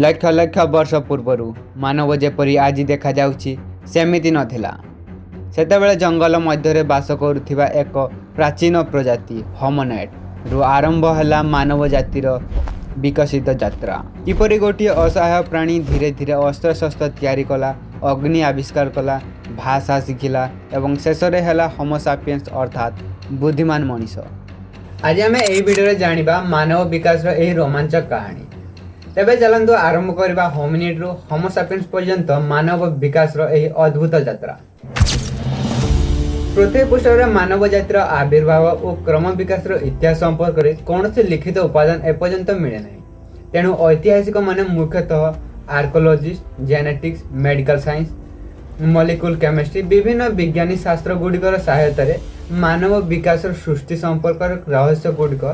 ଲକ୍ଷ ଲକ୍ଷ ବର୍ଷ ପୂର୍ବରୁ ମାନବ ଯେପରି ଆଜି ଦେଖାଯାଉଛି, ସେମିତି ନଥିଲା। ସେତେବେଳେ ଜଙ୍ଗଲ ମଧ୍ୟରେ ବାସ କରୁଥିବା ଏକ ପ୍ରାଚୀନ ପ୍ରଜାତି ହୋମିନିଡ୍ ରୁ ଆରମ୍ଭ ହେଲା ମାନବ ଜାତିର ବିକଶିତ ଯାତ୍ରା। କିପରି ଗୋଟିଏ ଅସହାୟ ପ୍ରାଣୀ ଧୀରେ ଧୀରେ ଅସ୍ତ୍ରଶସ୍ତ୍ର ତିଆରି କଲା, ଅଗ୍ନି ଆବିଷ୍କାର କଲା, ଭାଷା ଶିଖିଲା ଏବଂ ଶେଷରେ ହେଲା ହୋମୋସାପିଏନ୍ସ, ଅର୍ଥାତ୍ ବୁଦ୍ଧିମାନ ମଣିଷ। ଆଜି ଆମେ ଏହି ଭିଡ଼ିଓରେ ଜାଣିବା ମାନବ ବିକାଶର ଏହି ରୋମାଞ୍ଚକ କାହାଣୀ। ତେବେ ଚାଲନ୍ତୁ ଆରମ୍ଭ କରିବା ହୋମିନିଡ୍ରୁ ହୋମୋସାପିଏନ୍ସ ପର୍ଯ୍ୟନ୍ତ ମାନବ ବିକାଶର ଏହି ଅଦ୍ଭୁତ ଯାତ୍ରା। ପୃଥିବୀ ପୃଷ୍ଠରେ ମାନବ ଜାତିର ଆବିର୍ଭାବ ଓ କ୍ରମ ବିକାଶର ଇତିହାସ ସମ୍ପର୍କରେ କୌଣସି ଲିଖିତ ଉପାଦାନ ଏପର୍ଯ୍ୟନ୍ତ ମିଳେ ନାହିଁ। ତେଣୁ ଐତିହାସିକମାନେ ମୁଖ୍ୟତଃ archaeologist, genetics, medical science, molecular chemistry, ବିଭିନ୍ନ ବିଜ୍ଞାନୀ ଶାସ୍ତ୍ର ଗୁଡ଼ିକର ସହାୟତାରେ ମାନବ ବିକାଶର ସୃଷ୍ଟି ସମ୍ପର୍କର ରହସ୍ୟ ଗୁଡ଼ିକ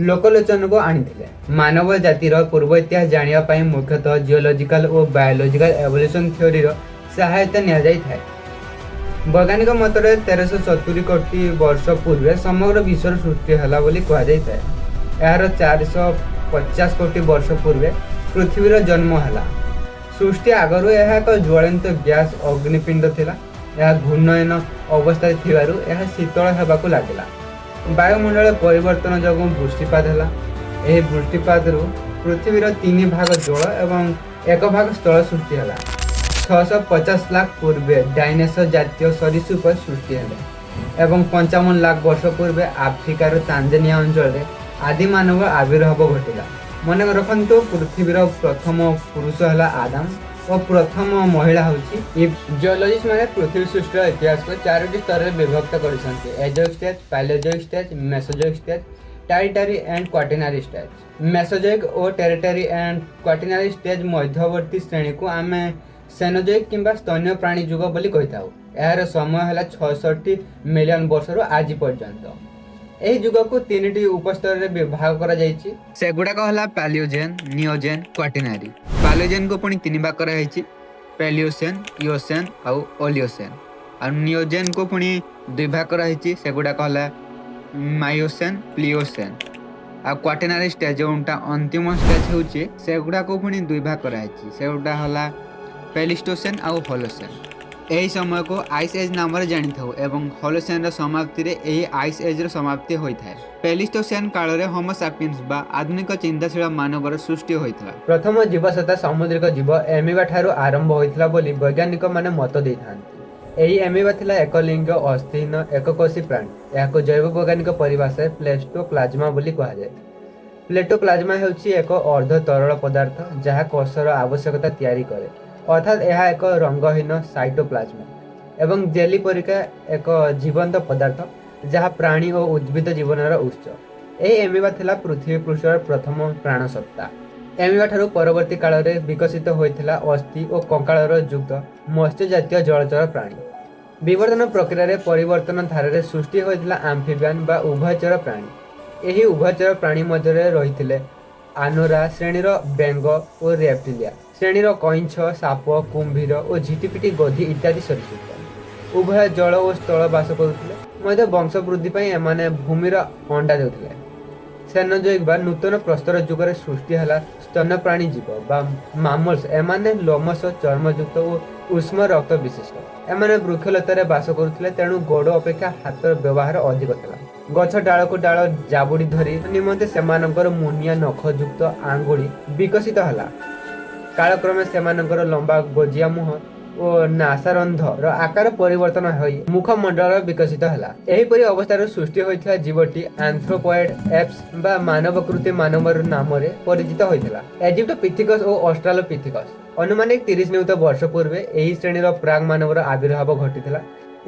ଲୋକଲୋଚନକୁ ଆଣିଥିଲେ। ମାନବ ଜାତିର ପୂର୍ବ ଇତିହାସ ଜାଣିବା ପାଇଁ ମୁଖ୍ୟତଃ ଜିଓଲୋଜିକାଲ ଓ ବାୟୋଲୋଜିକାଲ ଏଭଲ୍ୟୁସନ ଥିଓରିର ସହାୟତା ନିଆଯାଇଥାଏ। ବୈଜ୍ଞାନିକ ମତରେ 1370 କୋଟି ବର୍ଷ ପୂର୍ବେ ସମଗ୍ର ବିଶ୍ୱର ସୃଷ୍ଟି ହେଲା ବୋଲି କୁହାଯାଇଥାଏ। ଏହାର 450 କୋଟି ବର୍ଷ ପୂର୍ବେ ପୃଥିବୀର ଜନ୍ମ ହେଲା। ସୃଷ୍ଟି ଆଗରୁ ଏହା ଏକ ଜ୍ୱଳନ୍ତ ଗ୍ୟାସ୍ ଅଗ୍ନିପିଣ୍ଡ ଥିଲା। ଏହା ଘୂର୍ଣ୍ଣୟନ ଅବସ୍ଥାରେ ଥିବାରୁ ଏହା ଶୀତଳ ହେବାକୁ ଲାଗିଲା। ବାୟୁମଣ୍ଡଳ ପରିବର୍ତ୍ତନ ଯୋଗୁଁ ବୃଷ୍ଟିପାତ ହେଲା। ଏହି ବୃଷ୍ଟିପାତରୁ ପୃଥିବୀର ତିନି ଭାଗ ଜଳ ଏବଂ ଏକ ଭାଗ ସ୍ଥଳ ସୃଷ୍ଟି ହେଲା। 650 ଲାଖ ପୂର୍ବେ ଡାଇନେସର ଜାତୀୟ ସରୀସୃପ ସୃଷ୍ଟି ହେଲେ ଏବଂ 55 ଲାଖ ବର୍ଷ ପୂର୍ବେ ଆଫ୍ରିକାର ତାଞ୍ଜାନିଆ ଅଞ୍ଚଳରେ ଆଦି ମାନବ ଆବିର୍ଭାବ ଘଟିଲା। ମନେ ରଖନ୍ତୁ, ପୃଥିବୀର ପ୍ରଥମ ପୁରୁଷ ହେଲା ଆଦାମ ଓ ପ୍ରଥମ ମହିଳା ହେଉଛି ଇଭ୍। ଜିଓଲୋଜିଷ୍ଟ ମାନେ ପୃଥିବୀ ସୃଷ୍ଟିର ଇତିହାସକୁ ଚାରୋଟି ସ୍ତରରେ ବିଭକ୍ତ କରିଛନ୍ତି: Azoic stage, Paleozoic stage, Mesozoic stage, Tertiary and Quaternary stage. Mesozoic O tertiary and quaternary stage ମଧ୍ୟବର୍ତ୍ତୀ ଶ୍ରେଣୀକୁ ଆମେ ସେନୋଜୋଇକ୍ କିମ୍ବା ସ୍ତନ୍ୟ ପ୍ରାଣୀ ଯୁଗ ବୋଲି କହିଥାଉ। ଏହାର ସମୟ ହେଲା 66 ମିଲିୟନ ବର୍ଷରୁ ଆଜି ପର୍ଯ୍ୟନ୍ତ। ଏହି ଯୁଗକୁ ତିନିଟି ଉପସ୍ତରରେ ବିଭାଗ କରାଯାଇଛି। ସେଗୁଡ଼ାକ ହେଲା ପାଲିଓଜେନ୍, ନିଓଜେନ୍, କ୍ୱାଟେନାରୀ। ପାଲିଓଜେନ୍କୁ ପୁଣି ତିନି ଭାଗ କରାଯାଇଛି: ପାଲିଓସେନ୍, ଇଓସେନ୍ ଆଉ ଓଲିଓସେନ୍। ଆଉ ନିଓଜେନ୍କୁ ପୁଣି ଦୁଇ ଭାଗ କରାଯାଇଛି। ସେଗୁଡ଼ାକ ହେଲା ମାଇଓସେନ୍, ପ୍ଲିଓସେନ୍। ଆଉ କ୍ୱାଟେନାରୀ ଷ୍ଟେଜ୍, ଯେଉଁଟା ଅନ୍ତିମ ଷ୍ଟେଜ୍ ହେଉଛି, ସେଗୁଡ଼ାକୁ ପୁଣି ଦୁଇ ଭାଗ କରାଯାଇଛି। ସେଗୁଡ଼ା ହେଲା ପ୍ଲେଇଷ୍ଟୋସେନ୍ ଆଉ ହୋଲୋସେନ୍। ଏହି ସମୟକୁ ଆଇସ୍ ଏଜ୍ ନାମରେ ଜାଣିଥାଉ ଏବଂ ହୋଲୋସେନ୍ର ସମାପ୍ତିରେ ଏହି ଆଇସ୍ ଏଜ୍ର ସମାପ୍ତି ହୋଇଥାଏ। ପ୍ଲେଇଷ୍ଟୋସେନ୍ କାଳରେ ହୋମୋସାପିଏନ୍ସ ବା ଆଧୁନିକ ଚିନ୍ତାଶୀଳ ମାନବର ସୃଷ୍ଟି ହୋଇଥିଲା। ପ୍ରଥମ ଜୀବସତ୍ତା ସାମୁଦ୍ରିକ ଜୀବ ଏମିବା ଠାରୁ ଆରମ୍ଭ ହୋଇଥିଲା ବୋଲି ବୈଜ୍ଞାନିକମାନେ ମତ ଦେଇଥାନ୍ତି। ଏହି ଏମିବା ଥିଲା ଏକଲିଙ୍ଗ, ଅସ୍ଥିହୀନ, ଏକକୋଷୀ ପ୍ରାଣୀ। ଏହାକୁ ଜୈବ ବୈଜ୍ଞାନିକ ପରିଭାଷାରେ ପ୍ରୋଟୋପ୍ଲାଜମା ବୋଲି କୁହାଯାଏ। ପ୍ରୋଟୋପ୍ଲାଜମା ହେଉଛି ଏକ ଅର୍ଦ୍ଧ ତରଳ ପଦାର୍ଥ, ଯାହା କୋଷର ଆବଶ୍ୟକତା ତିଆରି କରେ। ଅର୍ଥାତ୍ ଏହା ଏକ ରଙ୍ଗହୀନ ସାଇଟୋପ୍ଲାଜମା ଏବଂ ଜେଲି ପରିକା ଏକ ଜୀବନ୍ତ ପଦାର୍ଥ, ଯାହା ପ୍ରାଣୀ ଓ ଉଦ୍ଭିଦ ଜୀବନର ଉତ୍ସ। ଏହି ଏମିବା ଥିଲା ପୃଥିବୀ ପୃଷ୍ଠର ପ୍ରଥମ ପ୍ରାଣସତ୍ତା। ଏମିବା ଠାରୁ ପରବର୍ତ୍ତୀ କାଳରେ ବିକଶିତ ହୋଇଥିଲା ଅସ୍ଥି ଓ କଙ୍କାଳର ଯୁକ୍ତ ମତ୍ସ୍ୟ ଜାତୀୟ ଜଳଚର ପ୍ରାଣୀ। ବିବର୍ତ୍ତନ ପ୍ରକ୍ରିୟାରେ ପରିବର୍ତ୍ତନ ଧାରାରେ ସୃଷ୍ଟି ହୋଇଥିଲା ଆମ୍ଫିବିଆନ୍ ବା ଉଭୟଚର ପ୍ରାଣୀ। ଏହି ଉଭୟଚର ପ୍ରାଣୀ ମଧ୍ୟରେ ରହିଥିଲେ ଆନୁରା ଶ୍ରେଣୀର ବେଙ୍ଗ ଓ ରେପ୍ଟିଲିଆ ଶ୍ରେଣୀର କଇଁଛ, ସାପ, କୁମ୍ଭୀର ଓ ଝିଟିପିଟି, ଗୋଧି ଇତ୍ୟାଦି ସରୀସୃପ। ଉଭୟ ଜଳ ଓ ସ୍ଥଳ ବାସ କରୁଥିଲେ ମଧ୍ୟ ବଂଶ ବୃଦ୍ଧି ପାଇଁ ଏମାନେ ଭୂମିର ଅଣ୍ଡା ଦେଉଥିଲେ। ସେନୋଜୋଇକ୍ ବା ନୂତନ ପ୍ରସ୍ତର ଯୁଗରେ ସୃଷ୍ଟି ହେଲା ସ୍ତନ୍ୟପ୍ରାଣୀ ଜୀବ ବା ମାମଲ୍ସ। ଏମାନେ ଲୋମଶ, ଚର୍ମଯୁକ୍ତ ଓ ଉଷ୍ମ ରକ୍ତ ବିଶିଷ୍ଟ। ଏମାନେ ବୃକ୍ଷଲତାରେ ବାସ କରୁଥିଲେ, ତେଣୁ ଗୋଡ଼ ଅପେକ୍ଷା ହାତର ବ୍ୟବହାର ଅଧିକ ଥିଲା। ଗଛ ଡାଳକୁ ଡାଳ ଜାବୁଡ଼ି ଧରି ନିମନ୍ତେ ସେମାନଙ୍କର ମୁନିଆ ନଖଯୁକ୍ତ ଆଙ୍ଗୁଳି ବିକଶିତ ହେଲା। କାଳକ୍ରମେ ସେମାନଙ୍କର ଲମ୍ବା ଗୋଜିଆ ମୁହଁ ଓ ନାସାରନ୍ଧ୍ରର ଆକାର ପରିବର୍ତ୍ତନ ହୋଇ ମୁଖମଣ୍ଡଳ ବିକଶିତ ହେଲା। ଏହିପରି ଅବସ୍ଥାରୁ ସୃଷ୍ଟି ହୋଇଥିବା ଜୀବଟି ଆନ୍ଥ୍ରୋପଏଡ୍ ଏପ୍ସ ବା ମାନବକୃତି ମାନବର ନାମରେ ପରିଚିତ ହୋଇଥିଲା। ଏଜିପ୍ଟୋପିଥିକସ୍ ଓ ଅଷ୍ଟ୍ରାଲୋପିଥିକସ୍। ଅନୁମାନିକ 30 ନିୟୁତ ବର୍ଷ ପୂର୍ବେ ଏହି ଶ୍ରେଣୀର ପ୍ରାగ్ ମାନବର ଆବିର୍ଭାବ ଘଟିଥିଲା।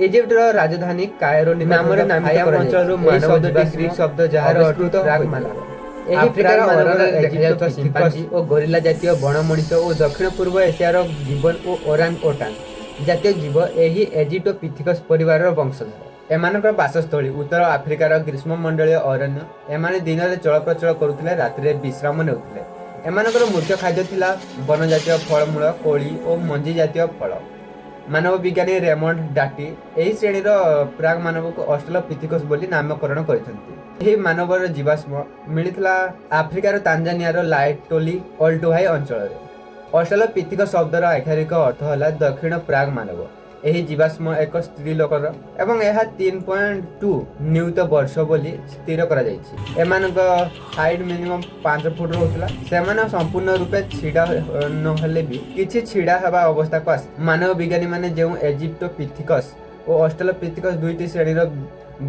ଇଜିପ୍ଟର ରାଜଧାନୀ କାଏରୋ ନାମରେ ନାମିତ ଅଞ୍ଚଳରୁ ମାନବ ଶବ୍ଦଟି ଗ୍ରୀକ୍ ଶବ୍ଦ, ଯାହାର ଅର୍ଥ ପ୍ରାగ్ ମାନବ। ଏହି ଆଫ୍ରିକାର ଅରଣ୍ୟରେ ଦେଖାଯାଉଥିବା ସିମ୍ପାଞ୍ଜି ଓ ଗରିଲା ଜାତୀୟ ବଣ ମଣିଷ ଓ ଦକ୍ଷିଣ ପୂର୍ବ ଏସିଆର ଗିବନ ଓ ଓରାଙ୍ଗ ଓଟାଙ୍ଗ ଜାତୀୟ ଜୀବ ଏହି ଏଜିପ୍ଟୋପିଥିକସ୍ ପରିବାରର ବଂଶଧର। ଏମାନଙ୍କର ବାସସ୍ଥଳୀ ଉତ୍ତର ଆଫ୍ରିକାର ଗ୍ରୀଷ୍ମମଣ୍ଡଳୀୟ ଅରଣ୍ୟ। ଏମାନେ ଦିନରେ ଚଳପ୍ରଚଳ କରୁଥିଲେ, ରାତିରେ ବିଶ୍ରାମ ନେଉଥିଲେ। ଏମାନଙ୍କର ମୁଖ୍ୟ ଖାଦ୍ୟ ଥିଲା ବନଜାତୀୟ ଫଳମୂଳ, କୋଳି ଓ ମଞ୍ଜି ଜାତୀୟ ଫଳ। ମାନବ ବିଜ୍ଞାନୀ ରେମଣ୍ଡ ଡାଟି ଏହି ଶ୍ରେଣୀର ପ୍ରାగ్ ମାନବକୁ ଅଷ୍ଟ୍ରାଲୋପିଥିକସ୍ ବୋଲି ନାମକରଣ କରିଛନ୍ତି। ଏହି ମାନବର ଜୀବାଶ୍ମ ମିଳିଥିଲା ଆଫ୍ରିକାର ତାଞ୍ଜାନିଆର ଲାଏଟୋଲି ଅଲ୍ଟୁଭାଇ ଅଞ୍ଚଳରେ। ଅଷ୍ଟ୍ରାଲୋପିଥିକ ଶବ୍ଦର ଆକ୍ଷରିକ ଅର୍ଥ ହେଲା ଦକ୍ଷିଣ ପ୍ରାଗ ମାନବ। ଏହି ଜୀବାଶ୍ମ ଏକ ସ୍ତ୍ରୀ ଲୋକର ଏବଂ ଏହା 3.2 ନିୟୁତ ବର୍ଷ ବୋଲି ସ୍ଥିର କରାଯାଇଛି। ଏମାନଙ୍କ ହାଇଟ୍ ମିନିମମ୍ 5 ଫୁଟ ରହୁଥିଲା। ସେମାନେ ସମ୍ପୂର୍ଣ୍ଣ ରୂପେ ଛିଡ଼ା ନହେଲେ ବି କିଛି ଛିଡ଼ା ହେବା ଅବସ୍ଥାକୁ ଆସି। ମାନବ ବିଜ୍ଞାନୀମାନେ ଯେଉଁ ଏଜିପ୍ଟୋପିଥିକସ୍ ଓ ଅଷ୍ଟ୍ରାଲୋପିଥିକସ୍ ଦୁଇଟି ଶ୍ରେଣୀର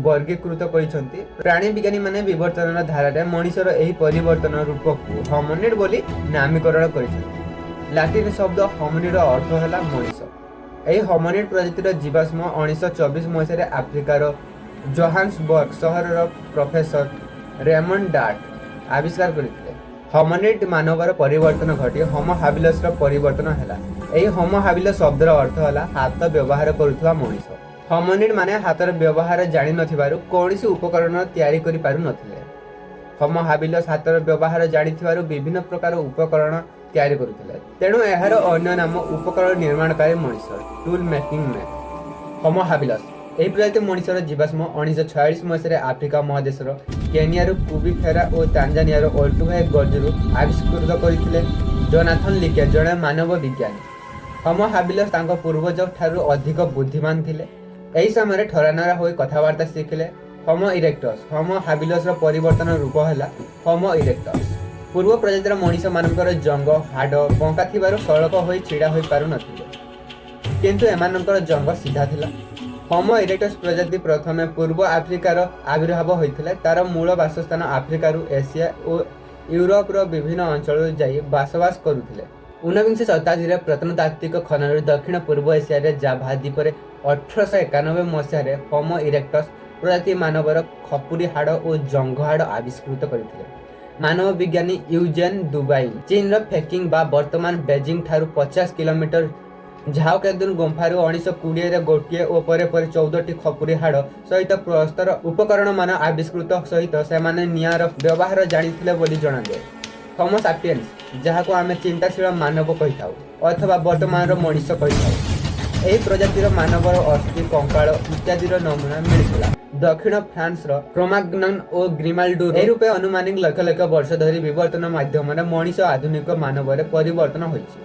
ବର୍ଗୀକୃତ କରିଛନ୍ତି, ପ୍ରାଣୀ ବିଜ୍ଞାନୀମାନେ ବିବର୍ତ୍ତନର ଧାରାରେ ମଣିଷର ଏହି ପରିବର୍ତ୍ତନ ରୂପକୁ ହୋମିନିଡ୍ ବୋଲି ନାମୀକରଣ କରିଛନ୍ତି। ଲାଟିନ୍ ଶବ୍ଦ ହୋମିନିଡର ଅର୍ଥ ହେଲା ମଣିଷ। ଏହି ହୋମିନିଡ୍ ପ୍ରଜାତିର ଜୀବାଶ୍ମ 1924 ମସିହାରେ ଆଫ୍ରିକାର ଜୋହାନ୍ସବର୍ଗ ସହରର ପ୍ରଫେସର ରେମଣ୍ଡ ଡାର୍ଟ ଆବିଷ୍କାର କରିଥିଲେ। ହୋମିନିଡ୍ ମାନବର ପରିବର୍ତ୍ତନ ଘଟି ହୋମୋ ହାବିଲସର ପରିବର୍ତ୍ତନ ହେଲା। ଏହି ହୋମୋ ହାବିଲସ ଶବ୍ଦର ଅର୍ଥ ହେଲା ହାତ ବ୍ୟବହାର କରୁଥିବା ମଣିଷ। ହୋମିନିଡ୍ ମାନେ ହାତର ବ୍ୟବହାର ଜାଣିନଥିବାରୁ କୌଣସି ଉପକରଣ ତିଆରି କରିପାରୁନଥିଲେ। ହୋମୋ ହାବିଲସ ହାତର ବ୍ୟବହାର ଜାଣିଥିବାରୁ ବିଭିନ୍ନ ପ୍ରକାର ଉପକରଣ ତିଆରି କରୁଥିଲେ। ତେଣୁ ଏହାର ଅନ୍ୟ ନାମ ଉପକରଣ ନିର୍ମାଣକାରୀ ମଣିଷ, ଟୁଲ୍ ମେକିଂ ମ୍ୟାନ୍। ହୋମୋ ହାବିଲସ ଏହି ପ୍ରଜାତି ମଣିଷର ଜୀବାଶ୍ମ 1946 ମସିହାରେ ଆଫ୍ରିକା ମହାଦେଶର କେନିଆର କୁବି ଫେରା ଓ ତାଞ୍ଜାନିଆର ଅଲ୍ଟୁଭାଇ ଗର୍ଜରୁ ଆବିଷ୍କୃତ କରିଥିଲେ ଜୋନାଥନ ଲିକେ, ଜଣେ ମାନବ ବିଜ୍ଞାନୀ। ହୋମୋ ହାବିଲସ ତାଙ୍କ ପୂର୍ବଜ ଠାରୁ ଅଧିକ ବୁଦ୍ଧିମାନ ଥିଲେ। ଏହି ସମୟରେ ଠରାନରା ହୋଇ କଥାବାର୍ତ୍ତା ଶିଖିଲେ। ହୋମୋ ଇରେକ୍ଟସ୍। ହୋମୋ ହାବିଲସର ପରିବର୍ତ୍ତନ ରୂପ ହେଲା ହୋମୋ ଇରେକ୍ଟସ୍। ପୂର୍ବ ପ୍ରଜାତିର ମଣିଷମାନଙ୍କର ଜଙ୍ଘ ହାଡ଼ ବଙ୍କା ଥିବାରୁ ସଳଖ ହୋଇ ଛିଡ଼ା ହୋଇପାରୁନଥିଲେ, କିନ୍ତୁ ଏମାନଙ୍କର ଜଙ୍ଘ ସିଧା ଥିଲା। ହୋମୋ ଇରେକ୍ଟସ୍ ପ୍ରଜାତି ପ୍ରଥମେ ପୂର୍ବ ଆଫ୍ରିକାର ଆବିର୍ଭାବ ହୋଇଥିଲା। ତାର ମୂଳ ବାସସ୍ଥାନ ଆଫ୍ରିକାରୁ ଏସିଆ ଓ ୟୁରୋପର ବିଭିନ୍ନ ଅଞ୍ଚଳରୁ ଯାଇ ବସବାସ କରୁଥିଲେ। 19ବିଂଶ ଶତାବ୍ଦୀରେ ପ୍ରତ୍ନତାତ୍ତ୍ୱିକ ଖନନରୁ ଦକ୍ଷିଣ ପୂର୍ବ ଏସିଆରେ ଜାଭା ଦ୍ୱୀପରେ 1891 ମସିହାରେ ହୋମୋ ଇରେକ୍ଟସ୍ ପ୍ରଜାତି ମାନବର ଖପୁରି ହାଡ଼ ଓ ଜଙ୍ଘ ହାଡ଼ ଆବିଷ୍କୃତ କରିଥିଲେ ମାନବ ବିଜ୍ଞାନୀ ୟୁଜେନ୍ ଦୁବାଇନ୍। ଚୀନର ପେକିଂ ବା ବର୍ତ୍ତମାନ ବେଜିଂ ଠାରୁ 50 କିଲୋମିଟର ଝାଓକେଦୁନ ଗୁମ୍ଫାରୁ 1920ରେ ଗୋଟିଏ ଓ ପରେ ପରେ 14ଟି ଖପୁରି ହାଡ଼ ସହିତ ପ୍ରସ୍ତର ଉପକରଣମାନ ଆବିଷ୍କୃତ ସହିତ ସେମାନେ ନିଆଁର ବ୍ୟବହାର ଜାଣିଥିଲେ ବୋଲି ଜଣାଯାଏ। ହୋମୋ ସାପିଏନ୍ସ, ଯାହାକୁ ଆମେ ଚିନ୍ତାଶୀଳ ମାନବ କହିଥାଉ ଅଥବା ବର୍ତ୍ତମାନର ମଣିଷ କହିଥାଉ, ଏହି ପ୍ରଜାତିର ମାନବର ଅସ୍ଥି, କଙ୍କାଳ ଇତ୍ୟାଦିର ନମୁନା ମିଳିଥିଲା ଦକ୍ଷିଣ ଫ୍ରାନ୍ସର କ୍ରୋମାଗ୍ନନ୍ ଓ ଗ୍ରିମାଲ୍ଡୁରୁ। ଏହି ରୂପେ ଅନୁମାନିକ ଲକ୍ଷ ଲକ୍ଷ ବର୍ଷ ଧରି ବିବର୍ତ୍ତନ ମାଧ୍ୟମରେ ମଣିଷ ଆଧୁନିକ ମାନବରେ ପରିବର୍ତ୍ତନ ହୋଇଛି।